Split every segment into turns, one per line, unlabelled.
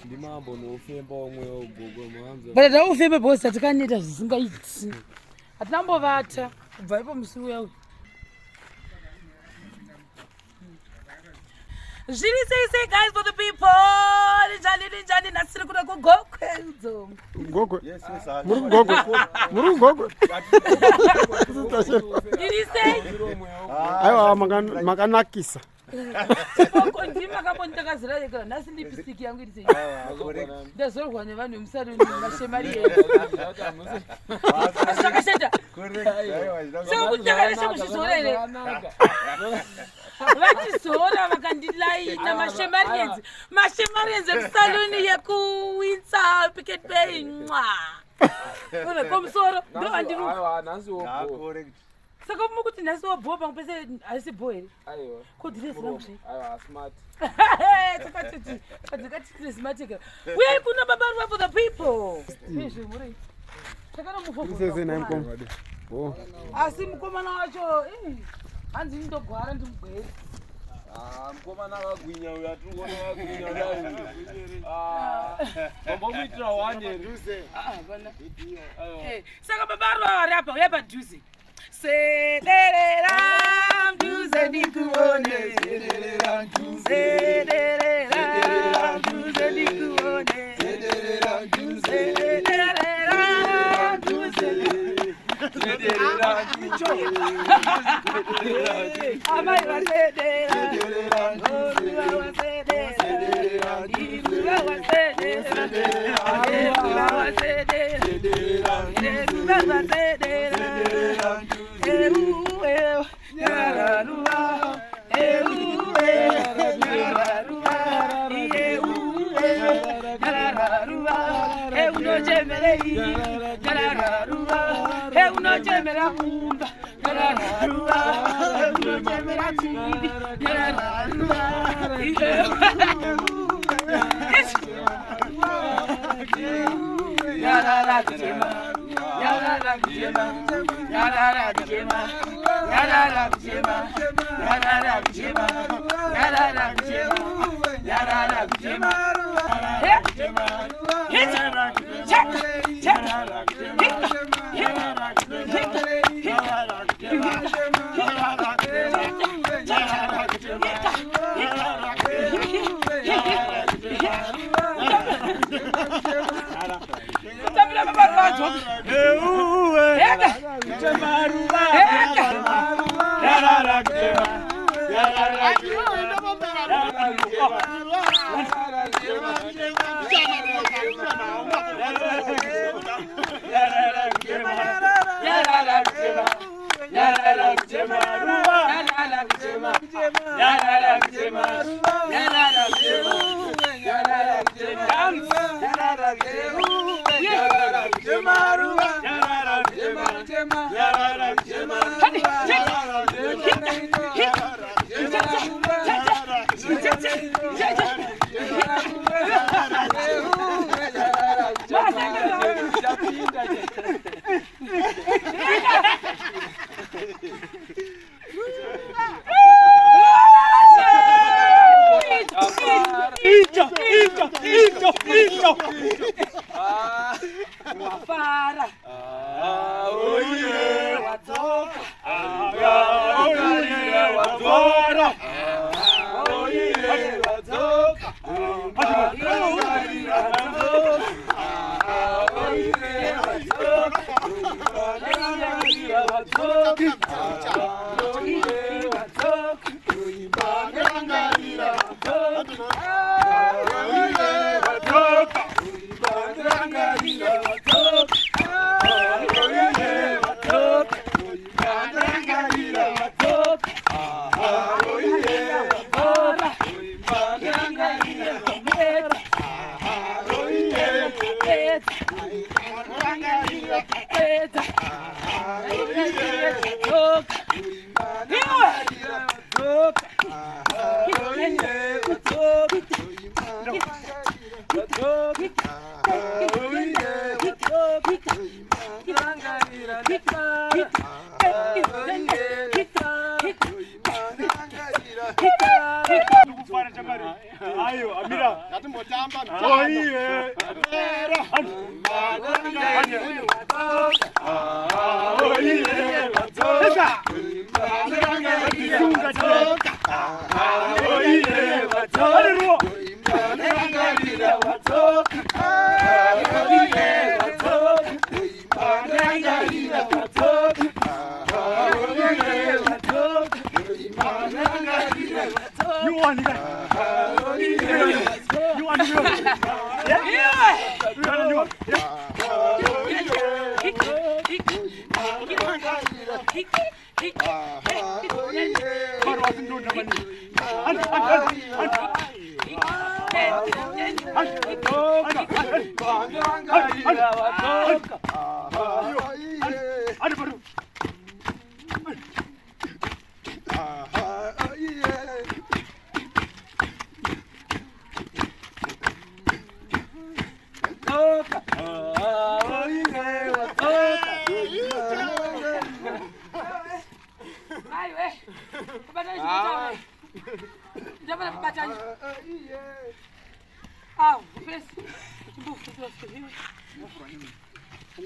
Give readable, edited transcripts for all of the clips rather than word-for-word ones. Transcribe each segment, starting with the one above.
Ndimambo nofemba umwe ugogo mwanzo.
But taufemba because tatikaneta zvisingaiti. Hatinambovata kubva ipo musi uya uyu. Zviri sei sei guys for the people. Njani njani nhasi tiri kuda kuGokwe udzo.
Gokwe. Muri kuGokwe. Muri kuGokwe.
Ndiri sei?
Aiwa makanakisa.
Chipoko ndimi makambonditakazira yekera nhasi lipstick yangu iri sei? Ndazorwa nevanhu vemusaruni mashemari yedu. Zvakashata. Saka kuti ndakaresha kuzvizora here? Vachizora vakandilaina mashemarienzi. Mashemarienzi ekusaluni yekuWindsor Picket Bay. Mwa. Ona komusoro ndo andiruka.
Aiwa nhasi wo.
Saka mukuti nhasi wabhowa pamwe pese haisi bho here?
Aiwa.
Ko dhiresi rangu zvei?
Aiwa smart.
Takatiti dzakatiti uyai kuna Baba Ruva for the people. Izvi muri.
Sei nhai mukoma? Oh.
Asi mukomana wacho hanzi ndogwara ndimugwere.
Ah, mukomana akagwinya uyu atiri kuona akagwinya kudai. Ah, mambomuitira one here.
Ah, hapana. Saka Baba Ruva vari apa, uya padhuze. Sederera mduze ndikuone. Sederera mduze ndikuone. Sederera mduze. Amai vasedera. Ruva vasedera. Iruva vasedera. Ruva vasedera. Ruva vasedera. Euwe, nyararuva. Euwe, nyararuva. Ieuwe, nyararuva. Eunochemerei, nyararuva. Eunochemera kumba, nyararuva. Eunochemera chivi, nyararuva. Yarara kuchema, yarara kuchema, yarara kuchema, yarara kuchema, yarara kuchema, yarara kuchema, yarara kuchema. Hit, check, check, hit, hit, hit, hit, Kutambira Baba Ruva. Heka. Heka. Hadi, çek. Hit, hit, çek, çek, çek, çek, çek.
Icho, icho, icho, icho.
Wafara. Wadzoka.
Wadzora. Ayo, amira.
Ngatimbotamba.
Oiye. Oiye. Esa. Sunga tsoka. Oiye. Ale ruo. You want it? You want it? Yeah. You want it?
Aiwe. Kubatana chibata. Ndabana kubatana. Awu, fesi. Chimbufu chimbufu.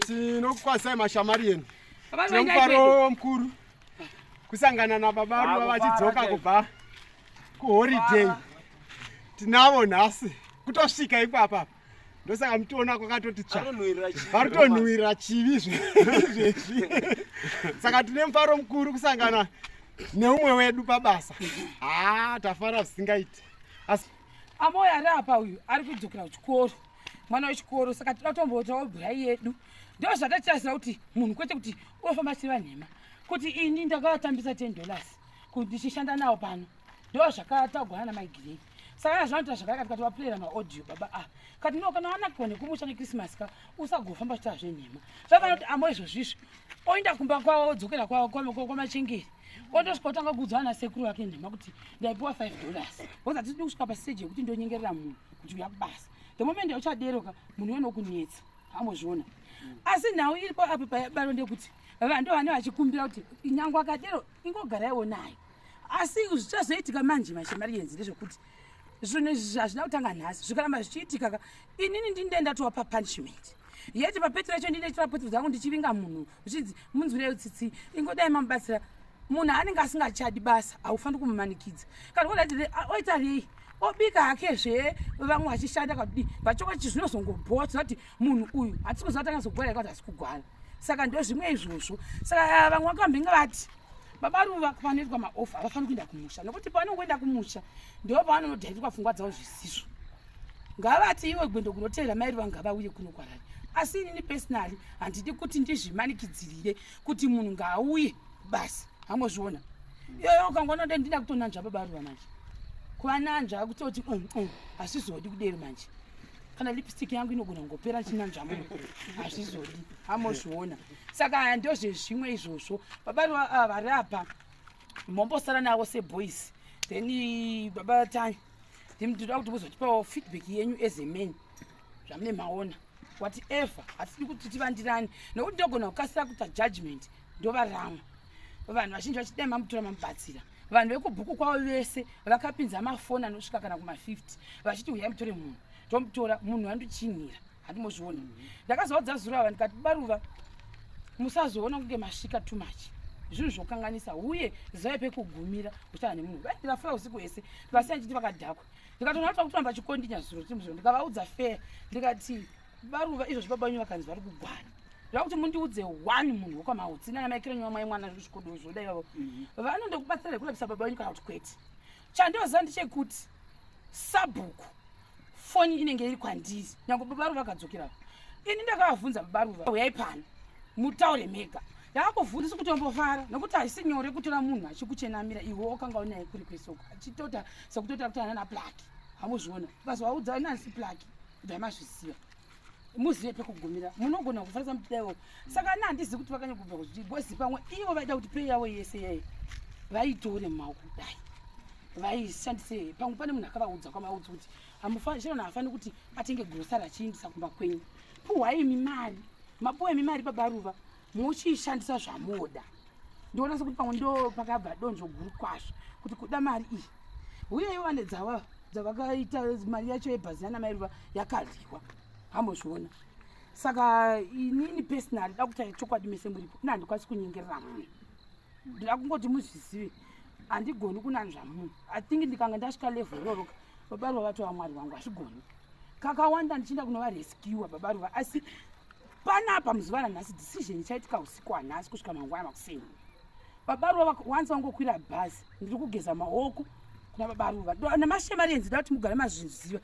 Tinokukwazisai mashamari enu.
Baba
Tine mufaro mukuru kusangana nababa Ruva vachidzoka kubva kuholiday. Tinavo nhasi kutosvika ipapa, ndosaka mutiona kwakatoti tsva, vari kutonhuhwirira chivi izvezvi. Saka tine mufaro mukuru kusangana neumwe wedu pabasa. Haa, tafara zvisingaiti. Asi
Amoyo ari apa uyu ari kudzokera kuchikoro, mwana wechikoro, saka toda kutombotawo bhurai yedu. Ndo zvatatitarisa kuti munhu kwete kuti unofamba achireva nhema kuti ini ndakavatambisa $10 kuti ndichishanda nawo pano. Ndo zvakatagwana namaigirei. Saka kana zvanoita zvakanaka tikati vapurera maaudio baba a kati no, kana wanakirwa nekumusha nekrismasi ka, usagofamba uchitaura zvenhema. Zvakafanira kuti amo izvozvizvi oenda kumba kwavo, odzokera kwamachengeri, ondosvika otanga kuudza vana sekuru vake nhema kuti ndaipiwa $5. Because hatidi kusvika pastage yekuti ndonyengerera munhu kuti uya kubasa. The moment yauchaderoka, munhu unokunetsa, ambozviona. Asi nhau iripo apo pabaro ndekuti vanhu vane vachikumbira kuti nyangwe akadero ingogaraiwo naye. Asi zvichazoitika manje, mashemarienzi, ndezvekuti zvinhu izvi hazvina kutanga nhasi. Zvikaramba zvichiitika ka, inini ndinde ndatova papunishment yeti papetro yacho, ndine chitora petro dzangu ndichivinga munhu uchinzi munzwireyo tsitsi, ingodai mamubatsira. Munhu anenge asingachadi basa, haufaniri kumumanikidza. Kana oita rei, obika hakezve vamwe vachishanda kadii vachoka, zvinozongobhowa. Tinoda kuti munhu uyu hatisi kuziva kuti anyazogwara kuti hasi kugwara. Saka ndo zvimwe izvozvo. Saka vamwe vakambinge vati baba Ruva panoitwa maofa havafaniri kuenda kumusha, nokuti pavanongoenda kumusha ndo pavanonodhairirwa pfungwa dzavo zvisizvo. Ngavati iwe gwendo kunotevera mai Ruva ngavauye kuno kwarari. Asi inini personally handidi kuti ndizvimanikidzirire kuti munhu ngaauye basi, hamozviona iyoyo. Ukangoona nde ndida kutonanzva baba Ruva manje, kuvananzva kutoti hazvizodi kudero manje. Kana lipstick yangu inogona kungopera chinanzva munhu, hazvizodi, hamozviona. Saka aya ndozvezvimwe izvozvo. Baba Ruva vari apa, mombosara navo seboys. Then baba Tanya, ndinoda kuti muzotipawo feedback yenyu as a man, zvamune maona, whatever. Hatidi kuti tivandirane, nokuti ndogona kukasira kuita judgment ndovarama. Vanhu vazhinji vachidai mamutora mamubatsira. Vanhu vekubhuku kwavo vese vakapinza mafoni anosvika kana kuma50 vachiti uyai mutore munhu, tomutora munhu andochinhira, handimozviona. Ndakazovaudza zuro ava ndikati, baruva, musazoona kunge masvika too much, zvinhu zvokanganisa, uye zivai pekugumira uchitaura nemunhu. Vaindira usiku hwese, ndikasiya ndichiti vakadhakwa. Ndikatoona kuti vakutoramba chikondinya zuro timuzuro. Ndikavaudza fair, ndikati, baruva, izvozvi baba venyu vakanzi vari kugwara, ndoda kuti mundiudze one munhu wekwamautsi nana maikirenyu vamwai mwana zvikodoo zvoda ivavo vanondokubatsira kurapisa baba venyu kana kuti kwete. Chandoziva ndechekuti sabhuku foni inenge iri kwandiri nyange baba Ruva vakadzokera. Ini ndakavabvunza, baba Ruva, uyai pano mutaure mega. Ndakakuvhundisi kutombofara, nokuti haisi nyore kutora munhu achikuchenamira iwe wakanga unaye kuri kwesoko, achitota sekutota kuti anana plaki, hamuzviona. Ukazovaudza nansi plaki, kubva mazviziva, muzive pekugumira, munogona kufarisa mudaiwo. Saka ana handizivi kuti vakanya kubva kuzvigozi pamwe ivo vaida kuti pay yavo yese yeye vaitore mumaoko kudai vaishandise. Pamwe pane munhu akavaudza kwamaudza kuti chero haafani kuti atenge grosari achiindisa kumba kwenyu. Puhwai imi mari, mapuwa imi mari, baba Ruva, muchiishandisa zvamoda. Ndiona sekuti pamwe ndo pakabva donzvo guru kwazvo kuti kuda mari iyi. Uye ivo vane dzava. Dzavakaita mari yacho yebhazi yana mairuva yakadyiwa, hambozviona. Saka inini personally da kutaura chokwadi, mese muripo, ina handikwanisi kunyengerera munhu. Ndida kungoti muzvizive, handigoni kunanzva munhu. I think ndikanga ndasvika level iroroka, baba Ruva vatova mwari wangu. Hazvigoni. Kakawanda ndichienda kunovarescuwa baba Ruva, asi panapa muzuva ranhasi decision ichaitika usiku hwanhasi kusvika mangwana makuseni. Baba Ruva wanzi vangokwira bhazi, ndiri kugeza maoko kuna baba Ruva namashamarienzi. Da kuti mugare mazviziva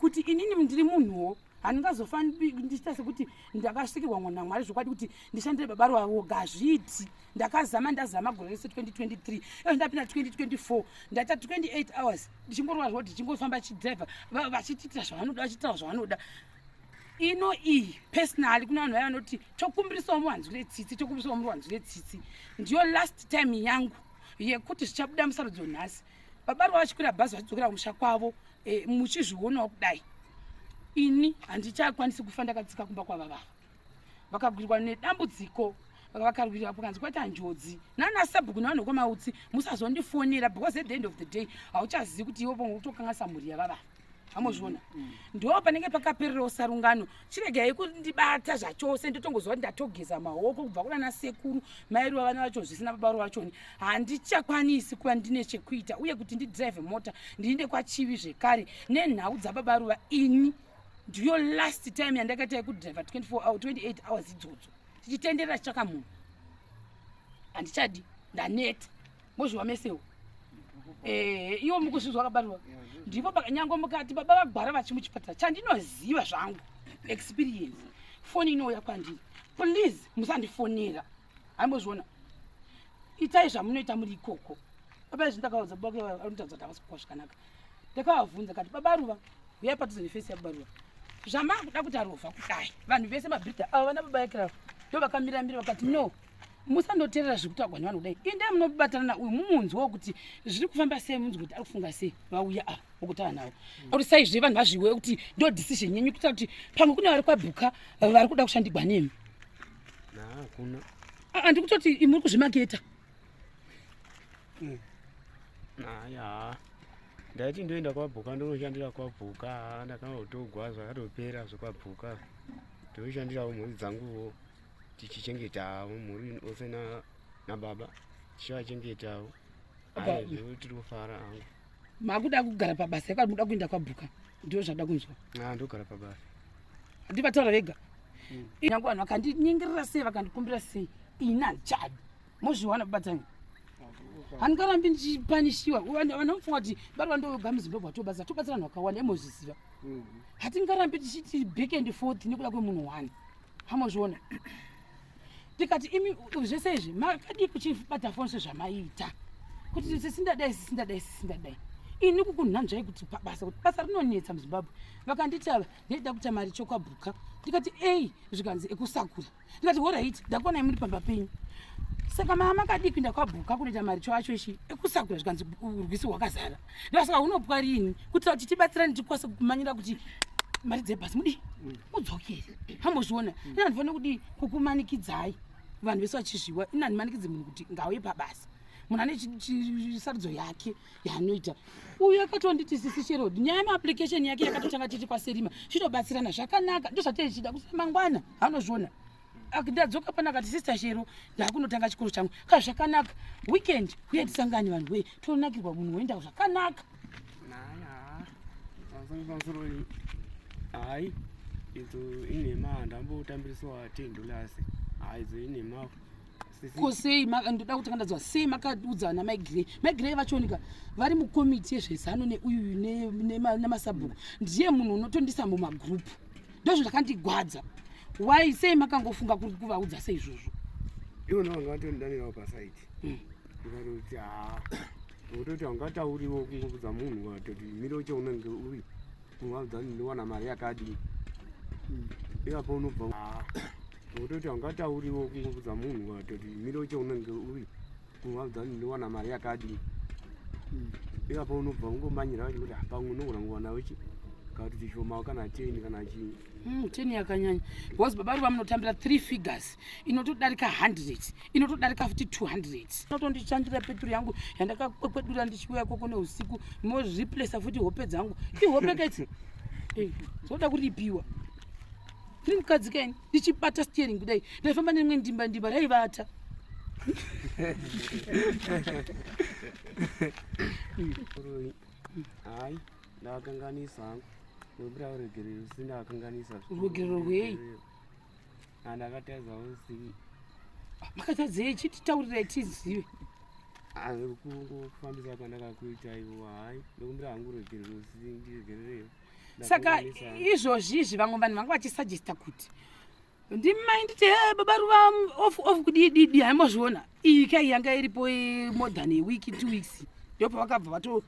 kuti inini ndiri munhuwo, handingazofa ndichiita sekuti ndakasvikirwa namwari zvokwadi kuti ndishandire baba Ruva voga. Hazviiti. Ndakazama, ndazama gore rese 2023, iyo ndapinda 2024, ndaita 28 hours ndichingorova rodi, ndichingofamba chidhiraivha, vachitiitira zvavanoda, vachitaura zvavanoda. Ino iyi personally, kuna vanhu vaya vanoti tokumbirisawo muvanzwire tsitsi, tokumbirisawo muvanzwire tsitsi, ndiyo last time yangu yekuti zvichabuda musarudzo nhasi. Baba Ruva vachikwira bhazi vachidzokera kumusha kwavo, muchizvionawo kudai, ini handichakwanisi kufa ndakatsika kumba kwavavava. Vakagwirwa nedambudziko, vakarwirwa pakanzi kwaita njodzi nanasabhuku nevanhu vekwamautsi, musazondifonera, because at the end of the day hauchazivi kuti iwe pomwe kutokanganisa mhuri yavavava. Hamozviona, ndo panenge pakapererawo sarungano. Chiregai kundibata zvachose, ndotongoziva kuti ndatogeza maoko kubva kuna sekuru mairuva vana vacho zvisina baba Ruva vachoni. Handichakwanisi kuva ndine chekuita uye kuti ndidhiraivhe mota ndiinde kwaChivi zvekare nenhau dzababa Ruva. Ini ndiyo last time yandakaita yekudhiraivha 24 hour, 28 hours idzodzo tichitenderera chitsvaka munhu. Handichadi, ndaneta. Mozviwa mesewo. Iwo mukuzvizwa kabarwa ndipo nyange mukati baba vagwara vachimuchipatara, chandinoziva zvangu experience, foni inouya kwandiri, please musandifonera. Haimbozviona, itai zvamunoita muri ikoko. Baba izvi ndakaudza baba, vanotaridza kuti havasi kukwa zvakanaka. Ndakavabvunza kati, "Baba Ruva, uyai padhuze nefesi yababa Ruva, zvamakuda kuti arovha kudai vanhu vese mabhidha ava vana baba yakiravo ndo vakamiramira." Vakati, "No, musandoteerera zviri kutaurwa nevanhu kudai. Indai munobatana nauyu mumunzwawo kuti zviri kufamba sei, munzwe kuti ari kufunga sei." Vauya ava vokutaura navo kuti saizve vanhu vazviwe kuti ndo decision yenyu, kuitira kuti pamwe kune vari kwabhuka vari kuda kushandigwa nemi.
Hakuna.
Handiri kutoti muri kuzvimaketa.
Aya, ndaiti ndoenda kwabhuka, ndonoshandira kwabhuka, ndakangotogwa, zvakatopera zvekwabhuka. Ndoshandirawo mhuri dzanguwo, tichichengetawo mhuri ose nababa, tichivachengetawo. Aizvo tiri kufara hangu.
Makuda kugara pabasa ikati muda kuenda kwabhuka, ndio zvada kunzwa.
Ndogara pabasa.
Handivataura vega. Nyange vanhu vakandinyengerera sei, vakandikumbira sei, ini handichadi. Mozviwana babatani, handingarambi ndichipanishiwa. Vanhu vanofunga kuti bari vandoga muZimbabwe vatobatsira, tobatsira vanhu vakawanda, imozviziva. Hatingarambi tichiti back and forth nekuda kwemunhu one. Hamozviona, tikati imi zvese izvi makadii kuchibata foni sezvamaiita kuti sisindadai, sisindadai, sisindadai? Ini kukunhanzvai kuti pabasa, kuti basa rinonetsa muZimbabwe. Vakanditi ava ndaida kuita mari chokwabhuka, ndikati ei, zvikanzi ekusakura. Ndikati alright, ndakuonai muri pamba penyu, saka mama makadii kuenda kwabhuka kunoita maricho acho ichi ekusakura? Zvikanzi rwisi rwakazara. Ndikasaka unopwa rini kuitira kuti tibatsirane, tikwanise kumanyira kuti mari dzebhasi mudii mudzokere. Hambozviona, ina handifaniri kudii kukumanikidzai vanhu vese vachizviwa. Ina handimanikidzi munhu kuti ngauye pabasa. Munhu ane sarudzo yake yaanoita. Uyu akatonditi, "Sisi Sherod," nyaya yemaapplication yake yakatotanga titi kwaserima chitobatsirana zvakanaka, ndozvateichida kuti mangwana anozviona. Ndadzoka pana akati, "Sister Shero, ndakunotanga chikoro changu ka zvakanaka. Weekend uye tisangane vanhu wee, tonakirwa." Munhu woenda zvakanaka.
Pamusoro, hayi, idzo inhema. Handambotambiriswa $10. Hayi, idzo inhema.
Ko sei ndoda kutanga ndadzwa sei makaudza vana Maigrey? Maigrey vachionika vari mukomiti yezvezano neuyu nemasabhuku, ndiye munhu unotondisa mumagrupu. Ndozvo zvakandigwadza. Why, sei makangofunga kuri kuvaudza seizvozvo?
Ivo ndo vanga vatondidanirawo pasaiti. Ndikatoti ha, ngototi haungatauriwo kungoudza munhu watoti miro chaunenge uri kuvaudza kuti ndiwana mari yakadii. Ipapo unobva ngototi haungatauriwo kungoudza munhu watoti miro chaunenge uri kuvaudza kuti ndiwana mari yakadii. Ipapo unobva ungomanyira vachingoti pamwe unogona kuwana uchi
Kana kuti tishomawo kana 10 kana chii.
10 yakanyanya because baba ruva munotambira 3 figures inotodarika 100, inotodarika futi 200. Inotondichandira peturu yangu yandakakwekwedura ndichiuya koko neusiku, mozviplesa futi hope dzangu. Ihope kaidzi dzoda kuripiwa. Ndiri mukadzi kaini, ndichibata steering kudai, ndaifamba nerimwe ndimba ndimba raivata.
Hayi, ndakakanganisa hangu. Ndokumbira ruregerero, si ndakakanganisa.
Ruregerero rwei?
Ndakatadza usi.
Makatadzei? Chititaurirai tizive.
Kufambisa kwandakakuita iwo, hayi, ndokumbira hangu ruregerero, si ndiregerereyo.
Saka izvozvi izvi vamwe vanhu vanga vachisuggesta kuti ndimai nditi, he baba ruva off off kudii didi, haimozviona iyi kai yanga iripo more than a week, 2 weeks, ndopavakabva vato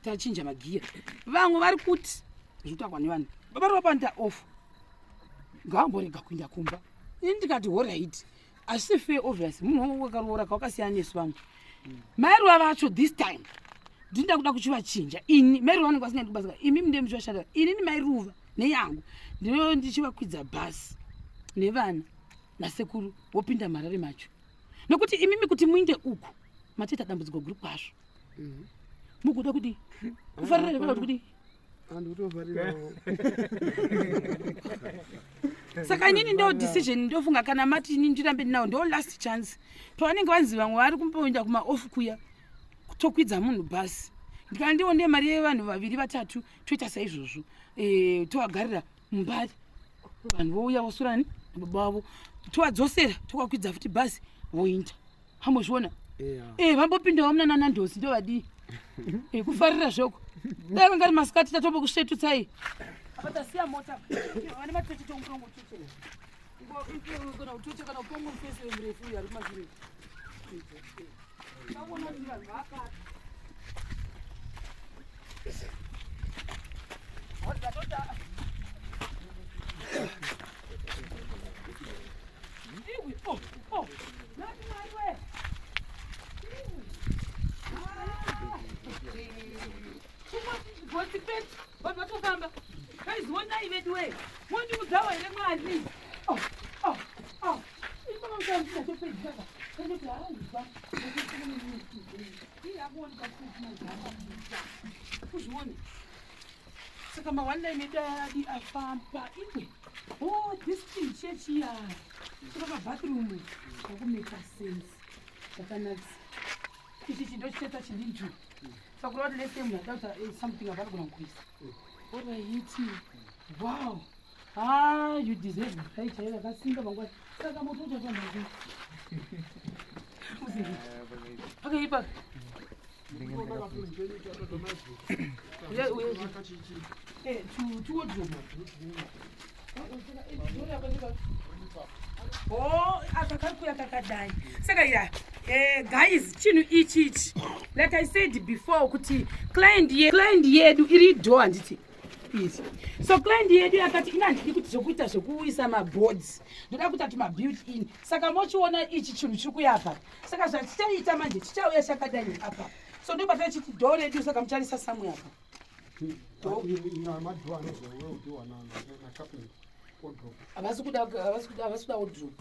tachinja magiya. Vamwe vari kuti zvikutakwa nevanhu, baba ruva panoita off ngaamborega kuinda kumba. Ini ndikati alright, asi fair obvious munhu wakaroora kawakasiyana nesu vamwe. Mai ruva vacho this time ndinda kuda kuchivachinja ini. Mai ruva vanenge vasingaendi kubasa, imi minde muchivashanda. Inini mai ruva neyangu ndino ndichivakwidza bhasi nevana nasekuru, vopinda marare macho, nokuti imimi kuti muinde uku matoita dambudziko guru kwazvo. Mukuda kudii? Kufarira here kana kuti kudii?
Handikutofarirawo.
Saka inini ndo decision ndofunga kana mati ini ndirambe ndinawo, ndo last chance. Pavanenge vanzi vamwe vari kumboenda kumaoff kuya, tokwidza munhu bhasi, ndikana ndione mari yevanhu vaviri vatatu, toita saizvozvo. Tovagarira mumbari, vanhu vouya vosurani nababa vavo, tovadzosera, tovakwidza futi bhasi, voinda. Hambozviona? Vambopindawo muna nanandosi, ndovadii? Kufarira zvoko dai vanga ri masikati tatombokusvetutsai. Apa tasiya mota, vane matochi tongotochera kana kutocha kana kupongo mufesi murefu uyu ari kumashure. Takuona kuti vanhu vakati Iwe, oh, oh, nati Mwari we. Iwe. Ah. Gotsi petu, vanhu vatofamba. Kaizionai vedu we. Mondiudzawo here Mwari? Oh, oh, oh. Ipapa mutandinatopedzisa. Kandoti haiwa. Iye akuoneka kuti kuzviona. Saka ma1 line edu adi afamba iwe. Oh, this thing chechiya. Saka pabathroom zvakumeka sense. Zvakanakisa. Ichi chindo chicheta chindinju. Saka kureva kuti lese munhu ada kuita something avanogona kuisa. Alright. Wow. Ah, you deserve right chaiyo yakasimba mangwana. Saka moto uchafamba sei? Pakaipa. Uye uye. Tu wardrobe. Oh, aka kari kuya kakadai. Saka ya, guys, chinhu ichi ichi. Like I said before kuti client yedu iri door, handiti? Iri. So client yedu yakati ina handidi kuti zvokuita zvekuisa maboards. Ndoda kuita tuma built in. Saka mochiona ichi chinhu chiri kuya apa. Saka zvachichaita manje chichauya chakadai apa. So ndobata chiti door redu, saka mucharisa samwe apa.
Madoor anozoudiwa nacarpenter wardrobe.
Havasi kuda wardrobe.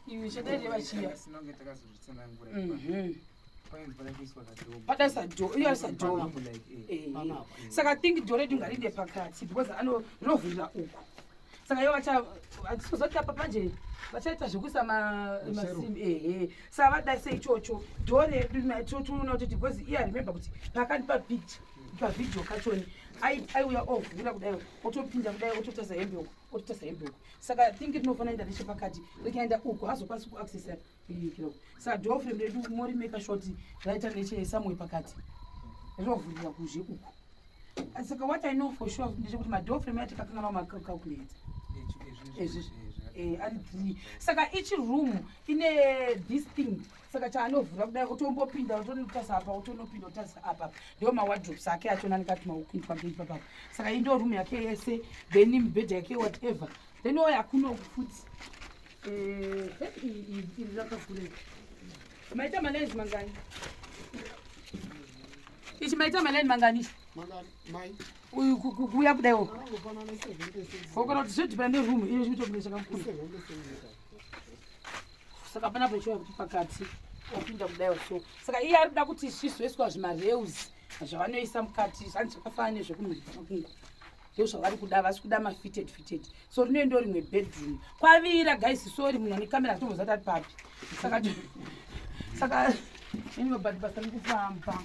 Iwe chadaireva chiya.
Sinonge takazozvitsanangura. Painzi pada kuiswa kadoor.
Padaisa door, iyo arisa door.
Panapa, like.
Saka I think door redu ngarinde pakati because ano rinovhurira uku. Saka ivo vacha hatizozoti apa panje vachaita zvekuisa masimbi, ehe. Saka vadaise ichocho door redu totoona kuti, because iye remember kuti pakandipa picture pavideo kachoni aiuya ovhura kudai, otopinda kudai, ototarisa hembe uku, ototarisa hembe uku. Saka I think rinofanira enda nechepakati, rikaenda uku haazokwanisi kuaccessa kiroko. Saka door frame redu morimeka short raita neche somewhere pakati, rinovhurira kuzhe uku. Saka what I know for sure ndechekuti madoor frame atikakangana macalculate izvizvi ari three. Saka each room ine this thing, saka chaanovhura kudai otombopinda, otonotarisa apa, otonopinda, otarisa apa. Ndo mawardrobes ake achona anenge ati maukuitwa ngeipapapa. Saka iyi ndo room yake yese, then mibhedha yake, whatever. Then oya kunoku futi. Iri rakakura. Maita malines mangani ichi? Maita malaini mangani ichi? Uyu kuuya kudaiwo kokana kuti zvodhibana neroom iyo chinotobuda chakakura. Saka panapo chiwa kuti pakati wapinda kudaiwo so. Saka iye ari kuda kuti zvizoiswa zvimareus zvavanoisa mukati zvanzi zvakafanana nezvekumhiri kwamakungu. Ndozvavari kuda, havasi kuda mafitted fitted. So rinoendo rimwe bedroom. Kwavira guys, sorry munhu ane camera atomboziva kuti ari papi. Saka saka anyway but basa riri kufamba.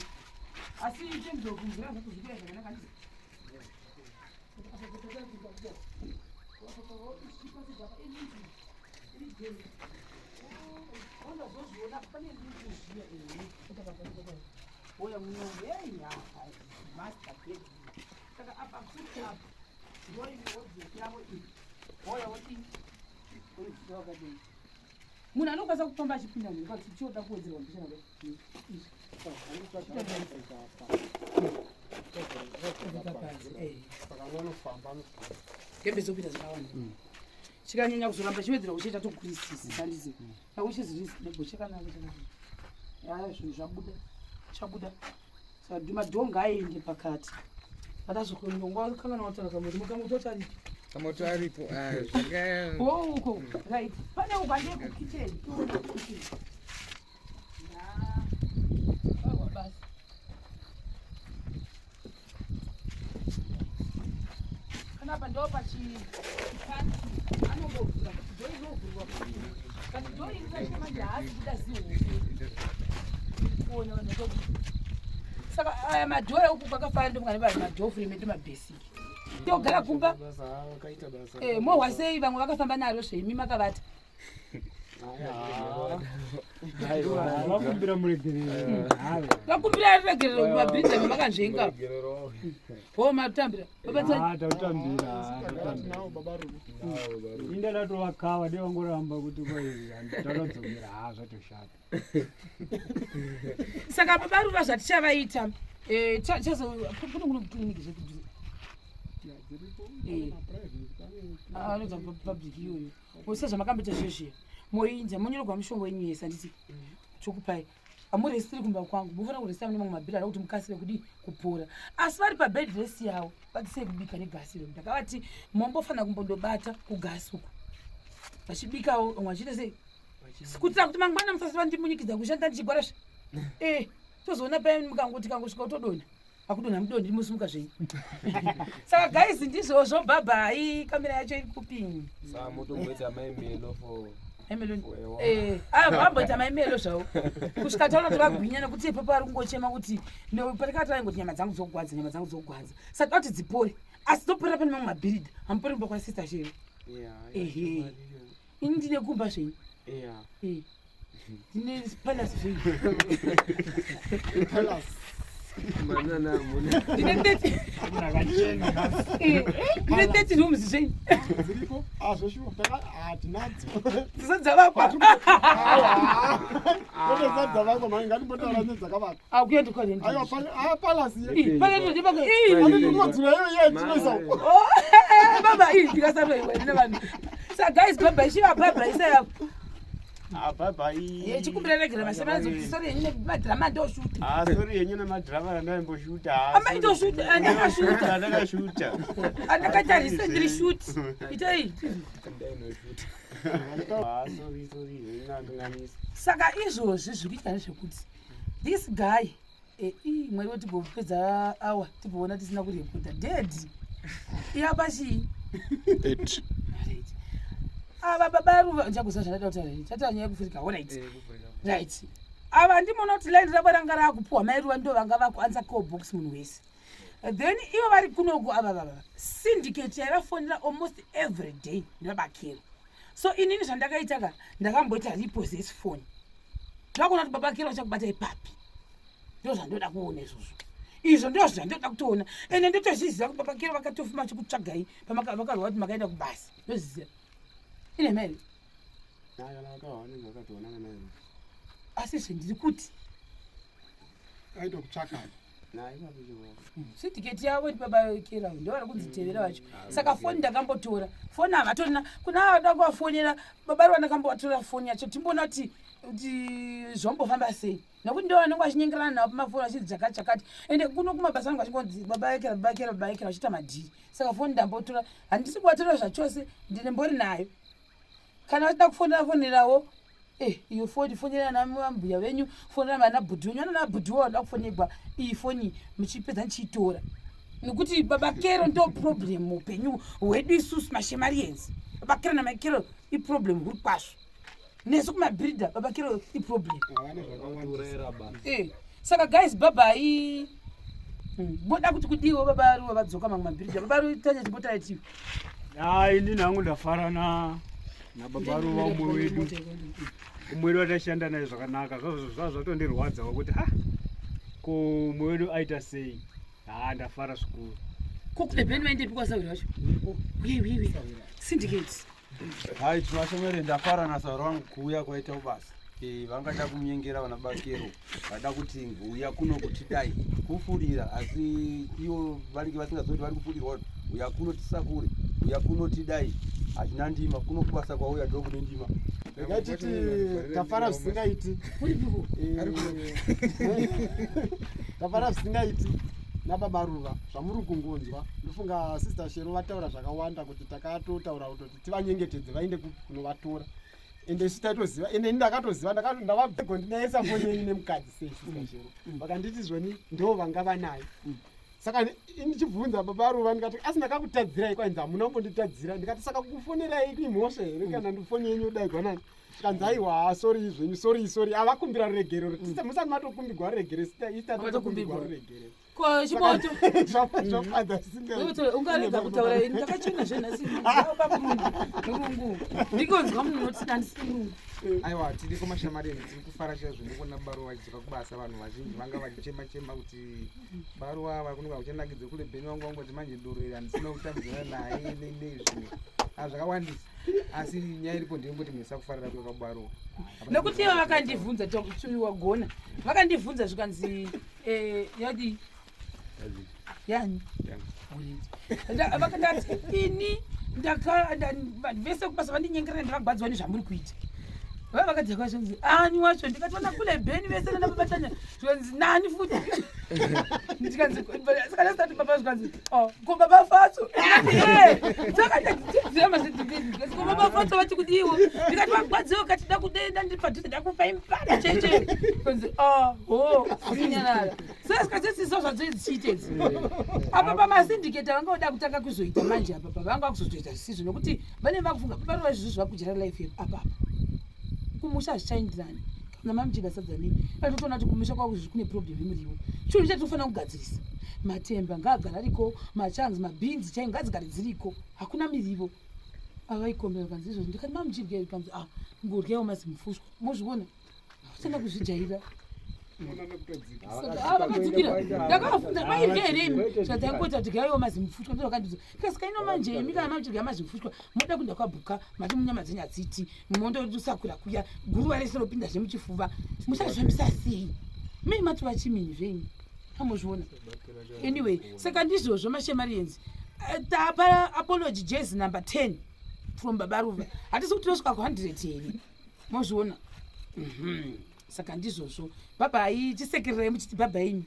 Asi in terms of kumvura zvakuzvikuya zvakanaka handiti? Saka apa futi apa ndoine wardrobe yavo iyi. Hoya wodii? Wakadii? Munhu anokwanisa kufamba achipinda mumba tichioda kuwedzerwa mbichana hembe dzopinda dzakawanda chikanyanya kuzoramba chiwedzera kuchiita tokurisisi sandizi which is reasonable chakanaka chakanaka ya zvinhu zvabuda chabuda saka madhonga aende pakati atazokonongwa kangana wataura kamoto mukamoto taripi
Kamoto aripo. Ah, zvanga
Oh, uko right pane uko handei kukitchen tione kukitchen aiwa basi panapa ndo pachipanti anombovhura kuti dhoo inovhurwa but dhoo iri racho manje haasi kuda zihombe kuona vanhu vato saka aya madhoo euku kwakafanana ndofunga nevanhu madhoo frame edu mabasic togara kumba
Basa vakaita basa.
Eh, mohwa sei vamwe vakafamba naro zveimi makavata
Vakumbira muregerero.
Vakumbira ruregerero kumabhiridha makanzvenga ho matambira babatsai.
Tautambira, tautambira. Inda ndatovakava dai vangoramba kuti kwai ndakadzokera ha zvatoshata.
Saka baba Ruva zvatichavaita eh, kune kuno kliniki zvekudhuze anodza public iyoyo sezvamakamboita zvezviya moinza monyorerwa mishonga yenyu yese handiti chokupai hamuresitiri kumba kwangu mufanira kuresita mune mamwe mabhiri ada kuti mukasire kudii kupora asi vari pabed rest yavo vatisei kubika negasi iro ndakavati mombofanira kumbondobata kugasi uku vachibikawo vamwe vachiita sei kuitira kuti mangwana musasiva ndimunyikidza kushanda ndichigwara zve eh tozoona paya mukangoti kangosvika utodonha akudonha mudonhi ndimosimuka zvenyu saka guys ndizvozvo bhabhai kamera yacho iri kupi
Saka motomboita mai Melo for
vamboita maimelo zvavo kusvika taona kuti vagwinya nekuti ipapo ari kungochema kuti patikati vaingoti nyama dzangu dzogwadza nyama dzangu dzogwadza saka toda kuti dzipore asi dzoporera pane mamwe mabhiridha hamupori kumba kwasister chero ehe ini ndine kumba zvenyu ndine palace zvenyu ndine 30 ndine 30 rooms zvenyu
Dziripo? Ah, zveshuwa. Ah, tinadzo.
dzisati dzavakwa.
Kwete dzisati dzavakwa mhani, ngatimbotaura nedzakavakwa.
Akuenda kwa rent.
Aiwa, ah, palace ye.
Pale ndo ndipaka. Ii,
Ani ndinodzura iyo iye tinoisa uko.
Oh, baba, ii ndikasarwa iwe ndine vanhu. Sa guys, baba ishiva baba isa yako.
Ah, bye bye.
Ye chikumbira regera masema kuti sorry yenyu nemadrama ndoshuta.
Ah, sorry yenyu nemadrama randaimboshuta. Ah,
Ama indoshuta, andakashuta.
Andakashuta.
Andakatarisa ndiri shoot. Itai.
Ah, sorry, sorry, yenyu ndakanganisa.
Saka izvozvi zviri kuitika ndezvekuti this guy ii mwari wetigopedza awa tigoona tisina kurekoda dead iyapa chii
Eight.
Right. Ava baba Ruva ndichakuziva zvandada kutaura ini. Tataura nyaya yekufurika. All right. Right. Ava ndimoona kuti line ravo ranga rakupuwa mai Ruva ndo vanga vakuansa call box munhu wese. Then ivo vari kunoku ava vava. Syndicate yaivafonera almost every day ndivabakero. So inini zvandakaita ka ndakamboita repossess phone. Ndakuona kuti baba Kero vachakubata ipapi. Ndozvandoda kuona izvozvo. Izvo ndozvandoda kutoona. Ende ndotozviziva kuti baba Kero vakatofuma vachikutsvagai pamakarwa kuti makaenda kubasa. Ndozviziva. Ine mhene. Asi zvendiri kuti
Aitokutsvaka.
Syndicate yavo iri baba Kero ndo vari kunzi tevera vacho. Saka foni ndakambotora. Foni havatorina. Kuna vada kuvafonera baba Ruva ndakambovatora foni yacho timboona kuti kuti zvombofamba sei. Nekuti ndo vanenge vachinyengerana navo pamafoni vachinzi chakati chakati. Ende kuno kumabasa vanenge vachingonzi baba ekera baba ekera baba ekera vachiita madhiri. Saka foni ndambotora handisi kuvatora zvachose ndine mbori nayo. Kana vachida kufonera fonerawo eh iyo foni fonera nambuya venyu fonera vana bhudhi venyu vana bhudhi wavo vanoda kufonegwa iyi foni muchipedza ndichiitora nekuti baba kero ndo problem muupenyu hwedu isusu mashemarians baba kero namakero iproblem huri kwazvo nesu kumabhiridha baba kero iproblem eh, saka guys babai moda hmm, kuti kudiwo baba ruva vadzoka mamwe mabhiridha baba rutanya chimbotaitiwa
Hai, ini hangu ndafara na nababa Ruva umwe wedu. Umwe wedu atashanda naye zvakanaka. Zvazvo zvatondirwadzawo kuti ha ko umwe wedu aita sei? Ha ndafara zvikuru.
Ko kudebeni vaendepi kwasauri vacho? Uye uye uye. Syndicate.
Hai tinashomere ndafara nasauri wangu kuuya kwaita kubasa. Eh, vangada kumunyengera vana bakero vada kuti uya kuno kuti dai kufurira asi ivo vanenge vasingazivi kuti vari kufurirwa uya kuno tisakure uya kuno tidai hazvina ndima kuno kubasa kwauya ndo kune ndima
regai titi tafara zvisingaiti eh, tafara zvisingaiti nababa ruva zvamuri kungonzwa ndofunga sister shero vataura zvakawanda kuti takatotaura kutoti tivanyengetedze vaende kunovatora ende isu taitoziva ende ini ndakatoziva ndavabvego ndinaisa foni yenyu nemukadzi sei sister shero vakanditi zvoni ndo vanga vanayo saka ndichibvunza baba ruva ndikati asi ndakakutadzirai kwainzi hamuna kumbonditadzira ndikati saka kukufonerai imhosva here kana ndifoni yenyu udaigwa nani zvikanzi aiwa sori zvenyu sori sori avakumbira ruregerero musati matokumbigwa ruregerero isitatokumbigwa ruregerero
Ko chiboto. Ungarega kutaura ini ndakachena zvenhasi murungu. Ndikonzwa munhu unoti handisi murungu.
Aiwa tiri kumashamareni tiri kufara chaizvo nekuona baruwa vachidzoka kubasa vanhu vazhinji vanga vachichema chema kuti baruwa ava kunenge kuchanakidza kule bheni vangu vangoti manje doro iri handisina kutambidzana naye nei nei zvimwe ah, zvakawandisa asi nyaya iripo ndeyekuti mhesa kufarira kuya kwabaruwa
nekuti ivo vakandibvunza wagona vakandibvunza zvikanzi Eh, yadii yani vakandati ini vese kubasa vandinyengerera ndakagwadziwa nezvamuri kuita vava vakadzaka zvanzi ani wacho ndikati vana kule bheni vese nana babatanya zvikanzi nani futi ndikanzi saka ndasati baba zvikanzi oh ko baba fatso saka mazidhibhidhi ko baba fatso vati kudiwo ndikati vagwadziwa kati dakudenda ndiri padhuze dakufa impara cheche kanzi oh ho kunyarara saka sesiso zvadzo dzichiita idzi apa pamasindiketa vanga voda kutanga kuzoita manje apa pa vanga vakuzotoita zvisizvo nokuti vane vakufunga parova izvozvo zvakudya life apa apa kumusha hazvichaenderani kana mamuchida sadza nei vatotoona kuti kumusha kwavo izvi kune problem yemuriwo chinhu chatinofanira kugadzirisa matemba ngaagara ariko machanzi mabhinzi chai ngadzigare dziriko hakuna mirivo avaikombera kanzi izvozvo ndikati mamuchidya kanzi ah ngoryawo mazimufushwa mozviona Tenda kuzvijaira. Ah, vakadzikira ndakavafunza mairya here imi zvadzangoita kuti gaiwo mazimufushwa ndo vakandiudza kasika ino manje imi kana mamuchidya mazimufushwa moda kuenda kwabhuka mati munyama dzenyu hadziti mondosakura kuya guruva rese ropinda zvemuchifuva muchazvifambisa sei mei matova chimini zvenyu amozviona anyway saka ndizvozvo mashemarians eh, tapa apology jazz number 10 from babaruva hatisi kuti tosvika ku 100 here mozviona mhm. saka ndizvozvo bhabhai chisekererai muchiti bhabhai imi.